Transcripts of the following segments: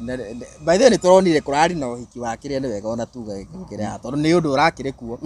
By the way, nĩ tũronire kũrarĩ na ũhiki wa kĩrĩa, nĩ wega ona tuga kĩrĩa, tondũ nĩ ũndũ ũrakĩrĩ kuo.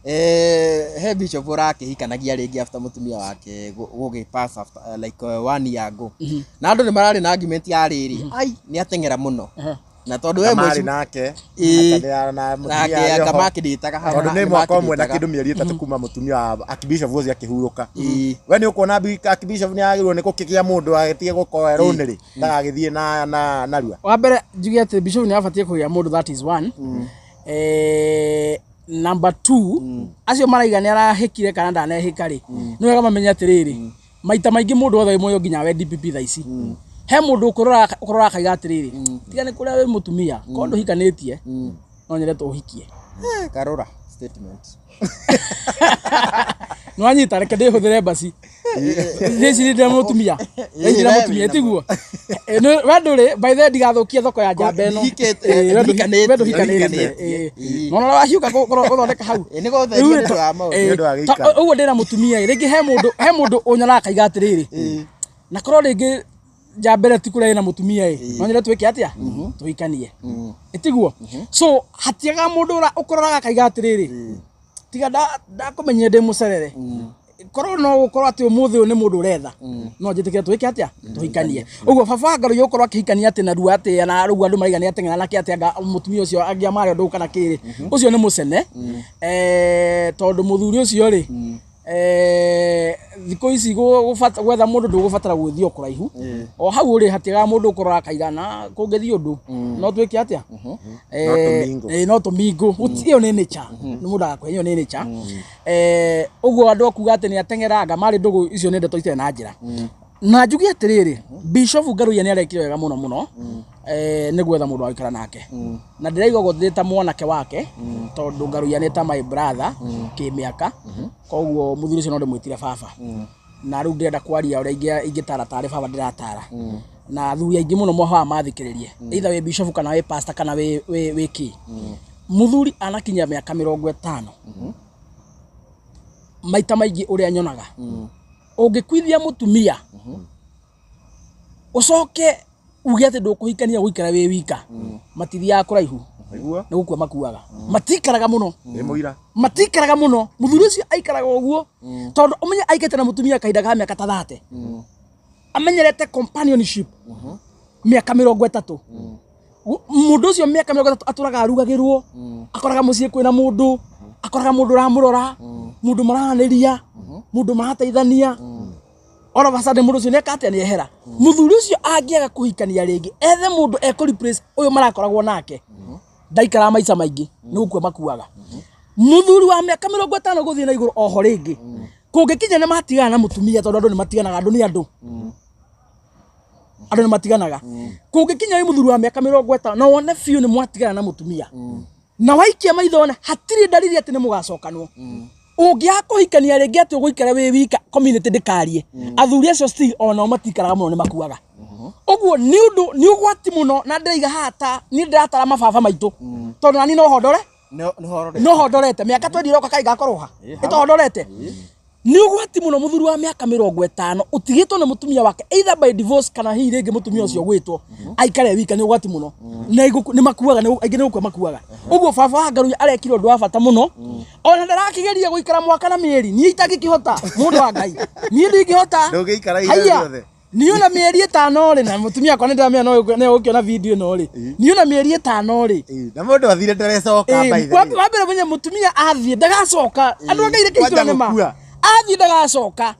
He bishop ũrakĩhikanagia rĩngĩ after mũtumia wake gũgĩ pass after like one year ago, na andũ nĩ mararĩ na argument ya rĩrĩ, ai, nĩ ateng'era mũno, na tondũ we marĩ nake. Ĩĩ. Na mũtumia nake arĩ anga oho. makĩndĩtaga hau. Tondũ nĩ nĩ mwaka ũmwe na makĩndĩtaga. kĩndũ mĩeri 3 kuma mũtumia wa archbishop ũcio akĩhurũka. Ĩĩ. We nĩ ũkuona archbishop nĩ agĩrĩirwo nĩ gũkĩgĩa mũndũ agĩtige gũkorwo erũnĩrĩ ndagagĩthiĩ na narua. Wa mbere njuge atĩ bishop nĩ abatiĩ kũgĩa mũndũ, that is one. Number two, acio maraiga nĩ arahĩkire kana ndanehĩka rĩ, nĩ wega mamenye atĩrĩrĩ, maita maingĩ mũndũ wothe wĩ muoyo, nginya we DPP thaa ici, he mũndũ ũkũrora akaiga atĩrĩrĩ, tiga nĩ kũrĩa wĩ mũtumia korwo ndũhikanĩtie, no nyende tũhikie. Karora statement. Nĩwanyita, reke ndĩhũthĩre mbaci ndĩciri ndĩ mũtumia, ndĩcira we mũtumia wĩna tiguo. We ndũrĩ, by the way, ndigathũkie thoko ya njamba ĩno. Ndihikĩte, We ndihikanĩtie, ndũhikanĩtie. ndihikanĩtie. Ĩĩ. Nona wahiũka gũthondeka hau. Ĩĩ, nĩ gũtheria Rĩu nĩ ũndũ wa maũndũ. Nĩ ũndũ wa gĩikaro. Ũguo ndĩna mũtumia ĩ, rĩngĩ he mũndũ ũnyonaga akaiga atĩrĩrĩ, na korwo rĩngĩ njamba ĩrĩa ti kũrĩa ĩna mũtumia ĩ, no nyende twĩke atĩa, tũhikanie, ĩtiguo? So hatiaga mũndũ ũkũroraga akaiga atĩrĩrĩ, tiga ndakũmenyire ndĩ mũcerere, korwo no gũkorwo atĩ ũmũthĩ ũyũ nĩ mũndũ ũretha, no njĩtĩkĩre twĩke atĩa, tũhikanie. Ũguo baba wa Ngarũiya ũkorwo akĩhikania atĩ narua atĩ na rĩu andũ maraiga nĩ ateng'era nake atĩ anga mũtumia ũcio angĩamarĩ ũndũ kana kĩrĩ, ũcio nĩ mũcene, tondũ mũthuri ũcio rĩ, thikũ ici gwetha mũndũ ndũgũbatara gũgĩthiĩ o kũraihu, o hau ũrĩ hatiagaga mũndũ ũkũrora akaiga na kũngĩthiĩ ũndũ no twĩke atĩa. No tũmingũ. No tũmingũ. Ĩyo nĩ nature, nĩ mũndũ agakũhe ĩyo nĩ nature. Ũguo andũ akuga atĩ nĩ ateng'eranga marĩ ndũgũ, icio nĩ ndeto itarĩ na njĩra. Na njuge atĩrĩrĩ, Bishop Ngaruiya nĩ arekire wega mũno mũno, nĩ gwetha mũndũ wa gũikara nake, na ndĩraigua ũguo ndĩ ta mwanake wake, tondũ Ngaruiya nĩ ta my brother kĩmĩaka, koguo mũthuri ũcio no ndĩmwĩtire baba, na rĩu ndĩrenda kwaria ũrĩa ingĩtara tarĩ baba ndĩratara na athuri aingĩ mũno mwahaga mathikĩrĩrie, either wĩ bishop kana wĩ pastor kana wĩ kĩ. Mũthuri anakinyia mĩaka 50, maita maingĩ ũrĩa nyonaga, ũngĩkuithia mũtumia ũcoke uge atĩ ndũkũhikania gũikara wĩ wika, matithiaga kũraihu. Nĩguo. Nĩ gũkua makuaga, matikaraga mũno. Nĩ mũira. Matikaraga mũno. Mũthuri ũcio aikaraga ũguo tondũ ũmenye aikarĩte na mũtumia kahinda ka mĩaka ta 30, amenyerete companionship mĩaka 30. Mũndũ ũcio mĩaka 30 atũraga arugagĩrwo, akoraga mũciĩ kwĩna mũndũ, akoraga mũndũ ũramũrora, mũndũ maranĩria, mũndũ marateithania. All of a sudden mũndũ ũcio nĩeka atĩa? Nĩehera. Mũthuri ũcio angĩaga kũhikania rĩngĩ, ethe mũndũ ekũ replace ũyũ marakoragwo nake, ndaikaraga maica maingĩ, nĩ gũkua makuaga. Mũthuri wa mĩaka 50 gũthiĩ na igũrũ, oho rĩngĩ kũngĩkinya nĩ matigana na mũtumia, tondũ andũ nĩ matiganaga, andũ nĩ andũ, andũ nĩ matiganaga, kũngĩkinya wĩ mũthuri wa mĩaka 50 na wone biũ nĩ mwatigana na mũtumia, na waikia maitho one hatirĩ ndariri atĩ nĩ mũgacokanwo, ũngĩaga kũhikania rĩngĩ atĩ ũgũikara wĩ wika, community ndĩkarie, athuri acio still onao matikaraga mũno, nĩ makuaga. Ũguo nĩ ũndũ nĩ ũgwati mũno, na ndĩraiga haha ta niĩ ndĩratara mababa maitũ, tondũ nani no hondore. Nĩ No hondorete mĩaka 20 ĩroka kai gakorwo ha ĩtohondorete. Nĩ ũgwati mũno mũthuri wa mĩaka 50 ũtigĩtwo nĩ mũtumia wake, either by divorce kana hihi rĩngĩ mũtumia ũcio gwĩtwo aikare wika, nĩ ũgwati mũno na nĩ makuaga, aingĩ nĩ gũkua makuaga. Ũguo baba wa Ngaruiya arekire ũndũ wa bata mũno, ona ndarakĩgeria gũikara mwaka na mĩeri. Niĩ itangĩkĩhota, mũndũ wa Ngai, niĩ ndingĩhota. Ndũngĩikara ihinda Haiya. rĩothe. Niĩ ona mĩeri 5 rĩ, na mũtumia wakwa nĩ ndĩramenya no nĩ ũkĩona video ĩno rĩ, niĩ ona mĩeri 5 rĩ. Ĩĩ, na mũndũ athire ndarecoka by the way. Wa mbere menye mũtumia athiĩ ndagacoka. Andũ a Ngai, reke Kwanja itũra nĩ ma gũkua. Athiĩ ndagacoka,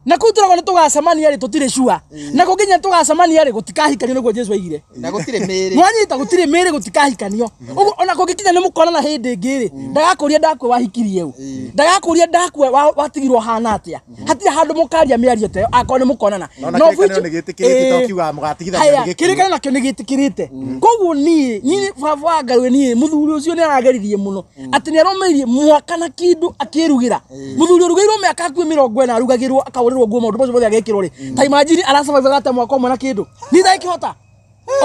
na kũu tũragwo nĩ tũgacemania rĩ, tũtirĩ sure, na kũnginya tũgacemania rĩ, gũtikahikanio, nĩguo Jesu aigire. Na gũtirĩ mĩĩrĩ. Nwanyita, gũtirĩ mĩĩrĩ, gũtikahikanio. Ũguo ona kũngĩkinya nĩ mũkonana hĩndĩ ĩngĩ rĩ, ndagakũria ndakua wahikirie ũ, ndagakũria ndakua watigirwo hana atĩa. Hatirĩ handũ mũkaria mĩario ta ĩyo akorwo nĩ mũkonana. No na Na kĩrĩkanĩro of which- nĩ gĩtĩkĩrĩte, to Ĩĩ. kiugaga mũgatigithania Haya, nĩ gĩkuũ. kĩrĩkanĩro nakĩo nĩ gĩtĩkĩrĩte. Koguo niĩ baba wa Ngarũĩ, niĩ mũthuri ũcio nĩ arageririe mũno atĩ nĩ aromeirie mwaka na kĩndũ akĩrugĩra. Mũthuri ũrugĩirwo mĩaka hakuhĩ 40 arugagĩrwo, akahũrĩrwo nguo, maũndũ macio mothe agekĩrwo rĩ, ta imagine arasurvive atĩa mwaka ũmwe na kĩndũ? Niĩ ndangĩhota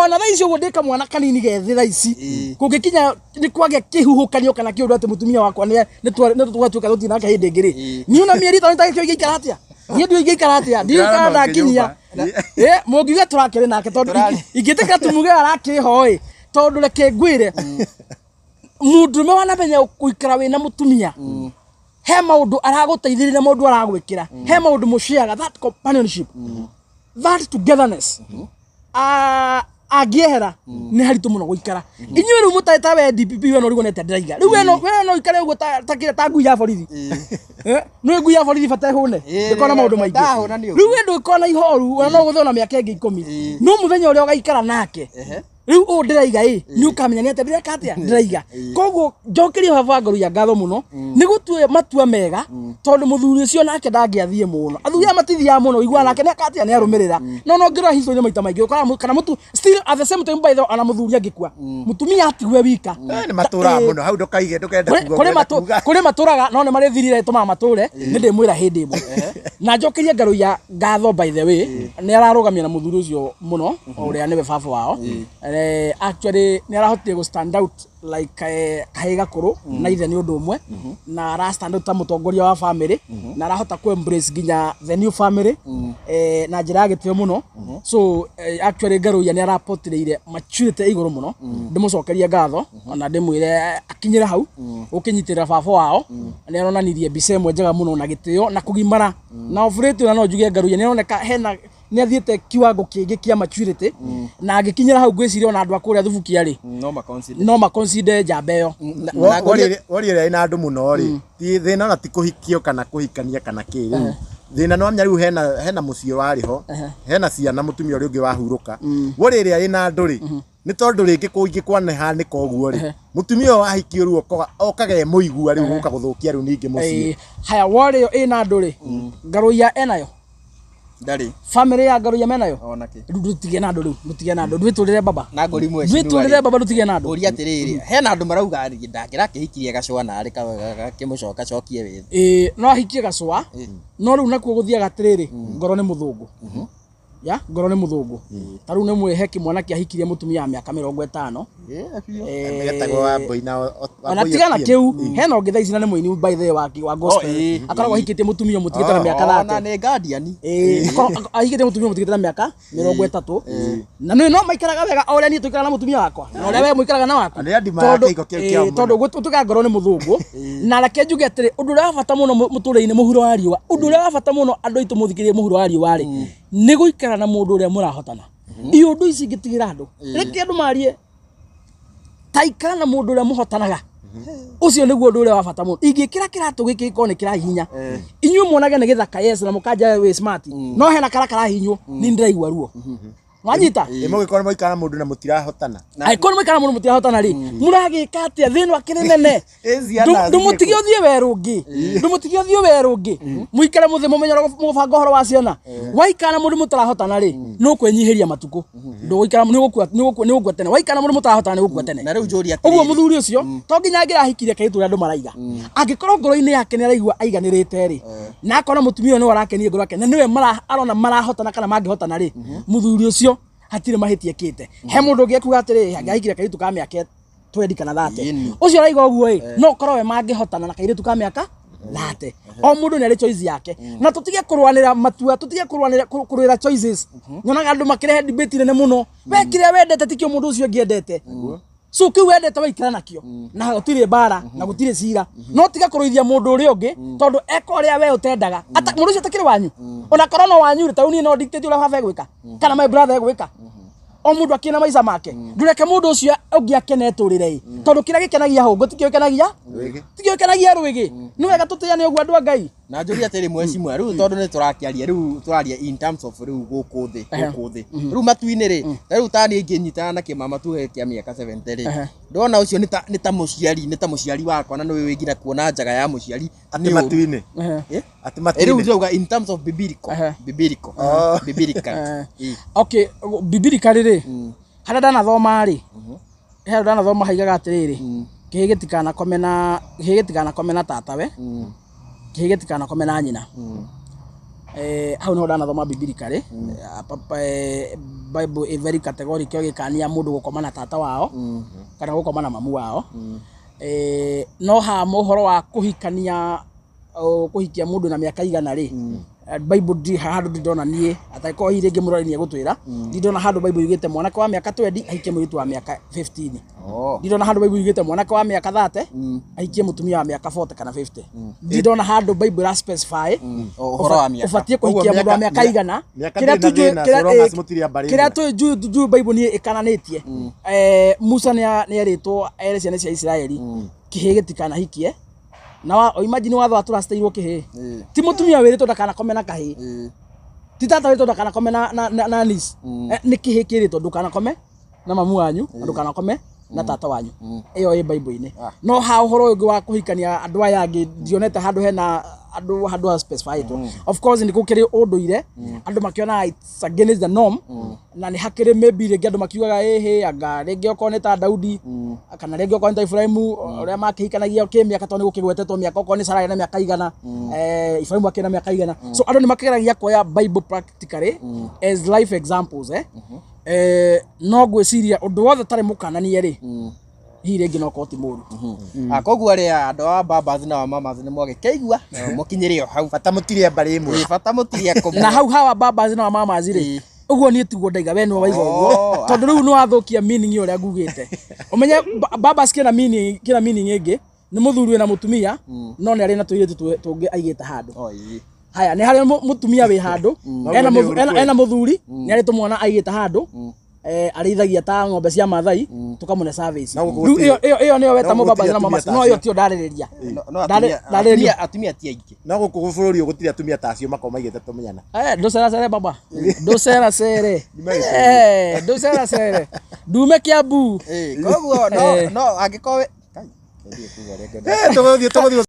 ona thaa ici ũguo ndĩ kamwana kanini gethĩ. Thaa ici kũngĩkinya nĩ kwagĩa kĩhuhũkanio kana kĩũndũ atĩ mũtumia wakwa nĩũgatuĩka tũtirĩ nake hĩndĩ ĩngĩ rĩ, niĩ ona mĩeri 5 itagĩkĩo ingĩikara atĩa? Niĩ ndiũĩ ingĩikara atĩa, ndiũĩ kana Ũngĩrara ndakinyia nyũmba. Mũngiuga tũrakĩrĩ nake tondũ ingĩtĩkĩra tumuge arakĩrĩ ho ĩ, tondũ reke ngwĩre mũndũrũme wanamenya gũikara wĩna mũtumia he maũndũ aragũteithĩrĩria, maũndũ aragwĩkĩra, he maũndũ mũciaga, that companionship, that togetherness. Angĩehera nĩ haritũ mũno gũikara. Inyuĩ rĩu mũtarĩ ta we DPP, we no ũrigwo nĩ atĩa ndĩraiga rĩu, we no ũikare ũguo ta kĩrĩa ta ngui ya borithi. Nĩ ngui ya borithi bata ĩhũne, ndĩkorwo na maũndũ maingĩ. Ndahũna nĩ ũguo. Rĩu we ndũgĩkorwo na ihoru, ona no gũthwo na mĩaka ĩngĩ 10, no mũthenya ũrĩa ũgaikara nake rĩu ũũ ndĩraiga ĩ, nĩ ũkamenya nĩ atĩa ndĩreka, atĩa ndĩraiga. Koguo njokerie baba wa Ngaruiya ngatho mũno nĩ gũtua matua mega, tondũ mũthuri ũcio nake ndangĩathiĩ mũno. Athuri aya matithiaga mũno, ũiguaga nake nĩ aka atĩa, nĩ arũmĩrĩra. No ngĩrora history maita maingĩ ũkoraga kana mũtu still at the same time, by the way, ona mũthuri angĩkua, mũtumia atigwe wika. Nĩ matũraga mũno hau, ndũkaige ndũkenda kuga kũrĩ ũrenda kuga. Kũrĩ matũraga no nĩ marĩ thiri ĩrĩa ĩtũmaga matũre, nĩ ndĩmwĩra hĩndĩ ĩmwe. Na njokerie Ngaruiya ngatho, by the way, nĩ ararũgamia na mũthuri ũcio mũno, o ũrĩa nĩwe baba wao. Actually nĩ arahotire gũ stand out like kahĩĩ gakũrũ na ithe nĩ ũndũ ũmwe, na ara stand out ta mũtongoria wa family, na arahota ku embrace nginya the new family na njĩra ya gĩtĩo mũno. So actually Ngaruiya nĩ arapotireire maturity igũrũ mũno. Ndĩmũcokerie ngatho ona ndĩmwĩre akinyĩre hau ũkĩnyitĩrĩra baba wao. Nĩ aronanirie mbica ĩmwe njega mũno na gĩtĩo na kũgimara na oburĩti. Ona no njuge Ngaruiya nĩ aroneka hena nĩ athiĩte kiwango kĩngĩ kĩa maturity na angĩkinyĩra hau, ngwĩciria ona andũ a kũrĩa Thubukia rĩ, no maconsider. No maconsider njamba ĩyo. Na Wori ĩrĩa ĩna andũ mũno rĩ, ti thĩna ona ti kũhikio kana kũhikania kana kĩ. Rĩu thĩna nĩ wamenya rĩu hena mũciĩ warĩ ho, hena ciana, mũtumia ũrĩa ũngĩ wahurũka. Wori ĩrĩa ĩna andũ rĩ, nĩ tondũ rĩngĩ kũingĩ kwanehanĩka ũguo rĩ, mũtumia ũyũ wahikio rĩu okaga e mũigua rĩu gũka gũthũkia rĩu ningĩ mũciĩ. Haya, wori ĩyo ĩna andũ rĩ, Ngaruiya enayo? Ndarĩ. Family ya Ngaruiya menayo? Ona kĩ. Rĩu ndũtige na andũ, rĩu ndũtige na andũ, ndwĩtũrĩre baba. Na ngũri mwe. Ndwĩtũrĩre baba, ndũtige na andũ. Ũria atĩrĩrĩ, hena andũ marauga ndangĩrakĩhikirie gacũa narĩ gakĩmũcoka cokie wĩthĩ. Ĩĩ, no ahikie gacũa, no rĩu nakuo gũthiaga atĩrĩrĩ, ngoro nĩ mũthũngũ ya ngoro nĩ mũthũngũ. Ta rĩu nĩ mwĩhe kĩmwana kĩahikirie mũtumia wa mĩaka 50. Getagwo Wambui na Ona Wambui tigana Otieno. kĩu, hena ũngĩ thaa ici na nĩ mũini by the way wa gospel, akoragwo ahikĩtie mũtumia mũtigĩte na mĩaka Ona 30. nĩ guardian. Ĩĩ, ahikĩtie mũtumia mũtigĩte na mĩaka 30, na nĩ no maikaraga wega o ũrĩa niĩ tũikaraga na mũtumia wakwa na ũrĩa we mũikaraga na waku. Na nĩ andimaya Tondũ- kĩhiko kĩu kĩao ĩĩ, tondũ gũtuĩka ngoro nĩ mũthũngũ. Na reke njuge atĩrĩ, ũndũ ũrĩa wa bata mũno mũtũrĩre-inĩ, mũhuro wa riũa, ũndũ ũrĩa wa bata mũno andũ aitũ mũthikĩrĩrie mũhuro wa riũa rĩ, nĩ gũikara na mũndũ ũrĩa mũrahotana. Iũndũ ici ingĩtigĩra andũ, reke andũ marie, ta ikara na mũndũ ũrĩa mũhotanaga, ũcio nĩguo ũndũ ũrĩa wa bata mũno. Ingĩkĩra kĩratũ gĩkĩ gĩkorwo nĩ kĩrahihinya, inyuĩ muonage nĩ gĩthaka, yes, na mũkanja wĩ smart, no hena kara karahihinywo ni ndĩraigua ruo, wanyita? Ĩ mũgĩkorwo mũikara na mũndũ na mũtirahotana? Angĩkorwo nĩ mũikara mũndũ mũtirahotana rĩ, mũragĩka atĩa? Thĩ ĩno akĩrĩ nene. Ĩ ciana Ndũmũtige ũthiĩ werũ ũngĩ, ndũmũtige ũthiĩ werũ ũngĩ, mũikare mũthĩ mũmenye ũrĩa mũgũbanga ũhoro wa ciana. Waikara na mũndũ mũtarahotana rĩ, nĩ ũkwĩnyihĩria matukũ, ndũgũikara, nĩ ũgũkua tene. Waikara na mũndũ mũtarahotana, nĩ ũgũkua tene. Na rĩu njũria Ũguo atĩrĩrĩ, mũthuri ũcio to nginya angĩrahikirie kairĩtu ũrĩa andũ maraiga, angĩkorwo ngoro-inĩ yake nĩ araigua aiganĩrĩte rĩ, na akona mũtumia ũyũ nĩwe arakenie ngoro yake na nĩwe arona marahotana kana mangĩhotana rĩ, mũthuri ũcio hatirĩ mahĩtia ekĩte. He mũndũ ũngĩ ekuga atĩrĩ, angĩrahikirie kairĩtu ka mĩaka 20 kana 30, Ĩni. ũcio araiga ũguo ĩ, no ũkorwo we mangĩhotana na kairĩtu ka mĩaka 30. O mũndũ nĩ arĩ choice yake, na tũtige kũrũanĩra matua, tũtige kũrũanĩra kũrũĩra choices. Nyonaga andũ makĩrehe debate nene mũno. We kĩrĩa wendete tikĩo mũndũ ũcio ũngĩ endete. So kĩu wendete waikara nakĩo na gũtirĩ mbara na gũtirĩ cira, no tiga kũrũithia mũndũ ũrĩa ũngĩ tondũ eka ũrĩa we ũtendaga. Ata mũndũ ũcio atakĩrĩ wanyu, ona korwo no wanyu rĩ, ta rĩu niĩ no dictate ũrĩa baba egwĩka kana my brother egwĩka. O mũndũ akĩna maica make. Ndũreke mũndũ ũcio ũngĩ akene tũrĩre ĩ, tondũ kĩrĩa gĩkenagia hũngũ tikĩo gĩkenagia Rwĩgĩ. tikĩo gĩkenagia rwĩgĩ. Nĩ wega tũtĩane ũguo, andũ a Ngai. Na njũria atĩrĩ, mheshimiwa, rĩu tondũ nĩ tũrakĩaria, rĩu tũraria in terms of rĩu gũkũ thĩ, gũkũ thĩ rĩu matu-inĩ rĩ, ta rĩu ta niĩ ingĩnyitana na kĩmama tuge kĩa mĩaka 70 rĩ, ndona ũcio nĩ ta mũciari wakwa, na nĩ wĩ nginya kuona njaga ya mũciari Atĩ nĩ ũru. matu-inĩ? Eh? Atĩ Rĩu matu-inĩ? ndĩrauga in terms of biblical, biblical, Oh. biblical. Ĩ. Okay, biblical rĩ, harĩa ndanathoma rĩ, harĩa ndanathoma haigaga atĩrĩrĩ, kĩhĩ gĩtikanakome na tatawe, kĩhĩ gĩtikanakome na nyina. Hau niho ndanathoma biblically. Bible ĩ very categorical ĩgĩkania mũndũ gũkoma na tata wao kana gũkoma na mamu wao. No ha ũhoro wa kũhikania, kũhikia mũndũ na mĩaka 100 rĩ, Bible ndi handũ ndindona niĩ atakorwo hihi rĩngĩ mũrori nĩ egũtwĩra, ndindona handũ Bible yugĩte mwanake wa mĩaka 20 ahikie mũirĩtu wa mĩaka 15. Ndindona handũ Bible yugĩte mwanake wa mĩaka 30 ahikie mũtumia wa mĩaka 40 kana 50. Ndindona handũ Bible ĩra specify Ũhoro wa mĩaka. ũbatiĩ Koguo kũhikia mũndũ wa mĩaka- mĩaka igana. mĩaka Kĩrĩa ndĩrĩ na tu njũĩ- thĩna, kĩrĩa- so long as eh, mũtirĩ a mbarĩ kĩrĩa ĩmwe. tũ njũĩ Bible niĩ ĩkananĩtie, Musa nĩ erĩtwo ere ciana cia Isiraeli kĩhĩĩ gĩtikanahikie, na imagine watho watũracitĩirwo kĩhĩĩ, ti mũtumia wĩrĩtwo ndakanakome na kahĩĩ, ti tata wĩrĩtwo ndakanakome na niece. Nĩ kĩhĩĩ kĩrĩtwo ndũkanakome na mamu wanyu na ndũkanakome na tata wanyu. Ĩyo ĩ Bible-inĩ. No ha ũhoro ũyũ ũngĩ wa kũhikania andũ aya angĩ, ndionete handũ hena andũ handũ ha specified. Of course nĩ gũkĩrĩ ũndũire, andũ makĩonaga it's against the norm, na nĩ hakĩrĩ maybe rĩngĩ andũ makiugaga ĩhĩ anga rĩngĩ okorwo nĩ ta Daudi kana rĩngĩ okorwo nĩ ta Ibrahimu ũrĩa makĩhikanagia kĩmĩaka, tondũ nĩ gũkĩgwetetwo mĩaka, okorwo nĩ Sarai na mĩaka igana, Ibrahimu akĩrĩ na mĩaka igana. So andũ nĩ makĩgeragia kuoya Bible practically as life examples. No ngwĩciria ũndũ wothe ũtarĩ mũkananie rĩ, hihi rĩngĩ no korwo ti mũru. Koguo arĩa andũ a babas na wa mamas nĩ mwagĩkĩigua mũkinyĩre o hau. Bata mũtirĩ a mbarĩ ĩmwe. Ĩ, bata mũtirĩ kũmwe. Na hau hawa babas na wa mamas rĩ, ũguo niĩ tiguo ndaiga, we nĩwe waiga ũguo, tondũ rĩu nĩ wathũkia meaning ĩyo ũrĩa ngugĩte. Ũmenye babas kĩna meaning ĩngĩ, nĩ mũthuri wĩna mũtumia no nĩ arĩ na tũirĩtu tũngĩ aigĩte handũ. Oh, ĩ. Haya, nĩ harĩ mũtumia wĩ handũ ena Noguo nĩ ũru kweli. ena mũthuri nĩ arĩ tũmwana aigĩte handũ, arĩithagia ta ng'ombe cia Mathai tũkamũne service. No gũkũ Rĩu gũtirĩ- ĩyo nĩyo weta no gũkũ mũbaba gũtirĩ na mama atumia ta no ĩyo acio. tiyo ndarĩrĩria. No Ndarĩrĩria. atumia ti aingĩ. No gũkũ bũrũri ũyũ gũtirĩ atumia ta acio makoragwo maigĩte tũmĩana. Ndũceracere baba, ndũceracere. Nĩmagĩteithia. Ndũceracere ndume Kiambu. Koguo no no angĩkorwo Kai, ndiĩ kuga ũrĩa ngwenda. Tũgũthiĩ.